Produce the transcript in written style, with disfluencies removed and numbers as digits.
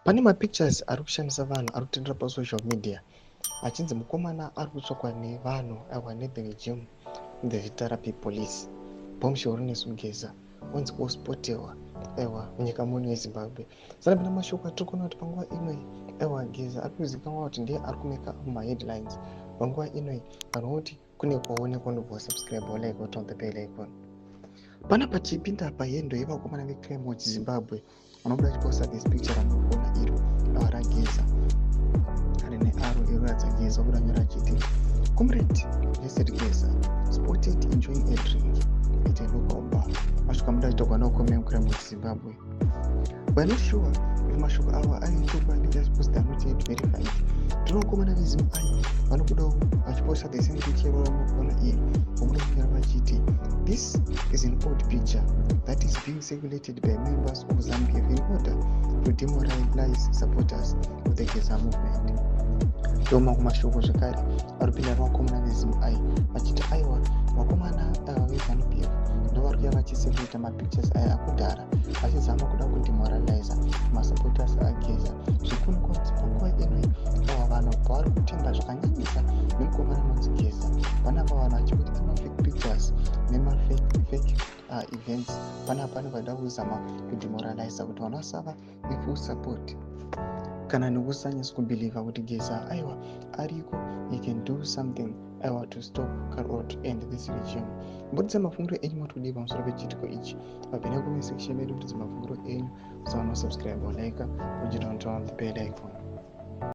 Pane mapictures ari kushandisa vanhu ari kutenderera pasocial media achinzi mukomana ari kutsvakwa nevanhu aiwa nethe regime, the Vitarapi police, Bombshell Runesu Geza onzi ospotewa aiwa munyika muno yeZimbabwe. Sanapinda mashoko atiri kuona kuti panguva inoyi aiwa Geza ari kuzivikanwa kuti ndiye ari kumeka maheadlines panguva inoyi. Vanhu voti kune kwaonekwa, ndobva wasubscribe, walike, waturn the bell icon. Panapa tichipinda pahendo yevakomana veCrime Watch Zimbabwe, vanobuda vachiposta this picture ramuri kuona iro ava raGeza rine aro iroratidza Geza. Vobuda nyora achiti, "Comrade Blessed Geza spotted enjoying a drink at a local bar." Masvika muda achitogwa navakomana veCrime Watch Zimbabwe. We are not sure if mashoko ava ari chokwadi, just because they are not yet verified. Tinovakomana veZimu vanobudawo vachiposta the same picture ramuri kuona iyi, vobuda kunyora vachiti, "This is an old picture that is being circulated by members of ZANU-PF in order to demoralize supporters of the Geza movement." Ndomamwe mashoko zvekare ari kupinda nevakomana veZimu vachiti aiwa, vakomana ava veZANU-PF ndovari kuya vachicirculata mapictures aya akudhara, vachizama kuda kudemoraliza masupporters aGeza. Zvikuonekwa kuti panguva inoi ava vanhu pavari kutemba zvakanyanyisa nemukomana anonzi Geza, panapa vanhu vachibudisa mafake pictures nemafake fake events. Panapa pane vada kuzama kudemoraliza kuti vanhu vasava nefull support kana nekusanyatsa kubhilivha kuti Geza aiwa ariko, he can do something aiwa to stop or to end this regime. Mbudisa mafungiro enyu, moti kudii pamusoro pechiitiko ichi? Vapinda comment section yedu, kutidza mafungiro enyu. Usaona subscribe, walike, uchiturn on the bell icon.